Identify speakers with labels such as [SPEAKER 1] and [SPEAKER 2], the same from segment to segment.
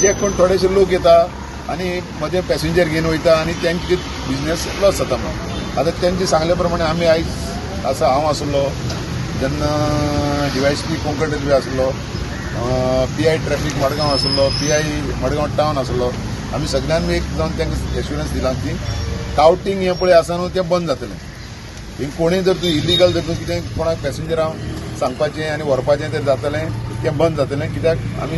[SPEAKER 1] जे कोण थोडेशे लोक येता आनी मदें पॅसेंजर घेवन वयता आनी तांचे बिजनेस लॉस जाता म्हणून. आतां तेंचे सांगल्या प्रमाणे आमी आयज आसा, हांव आसलो जेन्ना डीवायएसपी कोंकण रेल्वे आसलो, पीआय ट्रॅफिक मडगांव आसलो, पीआय मडगांव टावन आसलो, आमी सगळ्यांनी एक जावन तांकां एश्युरन्स दिला की टावटींग हें पळय आसा न्हू, तें बंद जातलें. हिंग कोणूय जर तूं इलिगल जर तूं कितें कोणाक पॅसेंजरांक सांगपाचें आनी व्हरपाचें तर जातलें, तें बंद जातलें. कित्याक आमी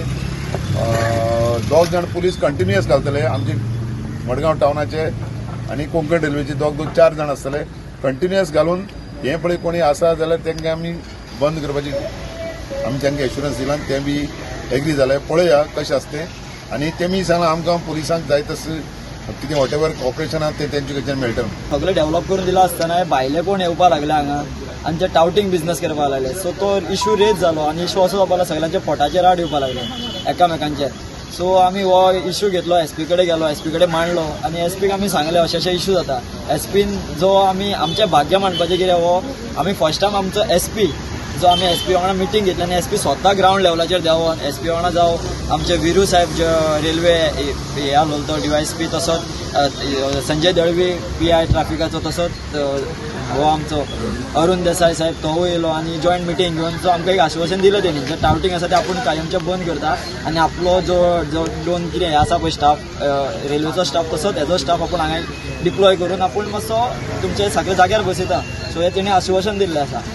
[SPEAKER 1] दोग जाण पुलीस कंटिन्युअस घालतले आमचे मडगांव टावनाचे आनी कोंकण रेल्वेचे दोग दोग चार जाण आसतले कंटिन्युअस घालून. हें पळय कोणी आसा जाल्यार तांकां आमी बंद करपाची आमी तांकां एश्युरन्स दिला. तें बी एग्री जालें. पळोवया कशें आसा तें. आनी तेमी सांगलां आमकां पुलिसांक जाय तशें कितें what ever cooperation आहा तें तेंचे कडच्यान मेळटलें.
[SPEAKER 2] सगळें डेव्हलप करून दिलां आसतना भायले कोण येवपाक लागले हांगा आनी ते टावटींग बिझनस करपाक लागले. सो तो इशू रेज जालो आनी इशू असो जावपाक लागलो, सगळ्यांच्या पोटाचेर आड येवपाक लागले एकामेकांचे. सो आमी हो इशू घेतलो, एसपी कडेन गेलो, एसपी कडेन मांडलो आनी एसपीक आमी सांगलें अशे अशे इशू जाता. एसपीन जो आमी आमचें भाग्य मानपाचें कितें, हो आमी फर्स्ट टायम आमचो एसपी जो आमी एसपी वांगडा मिटींग घेतली आनी एसपी स्वता ग्रावंड लेवलाचेर देंवोन, एसपी वांगडा जावं आमचे विरू साहेब जे रेल्वे हे आसलो तो डीवायएसपी, तसोच संजय दळवी पीआय ट्राफिकाचो, तसोच हो आमचो अरुण देसाय साहेब तोवूय येयलो आनी जॉयंट मिटींग घेवन जो आमकां एक आश्वासन दिलें तेणी, जे टावटींग आसा तें आपूण कायमचें बंद करता आनी आपलो जो जो दोन कितें हें आसा पळय स्टाफ, रेल्वेचो स्टाफ तसोच हेजो स्टाफ आपूण हांगा डिप्लॉय करून आपूण मातसो तुमचे सगळे जाग्यार बसयता. सो हें तेणी आश्वासन दिल्लें आसा.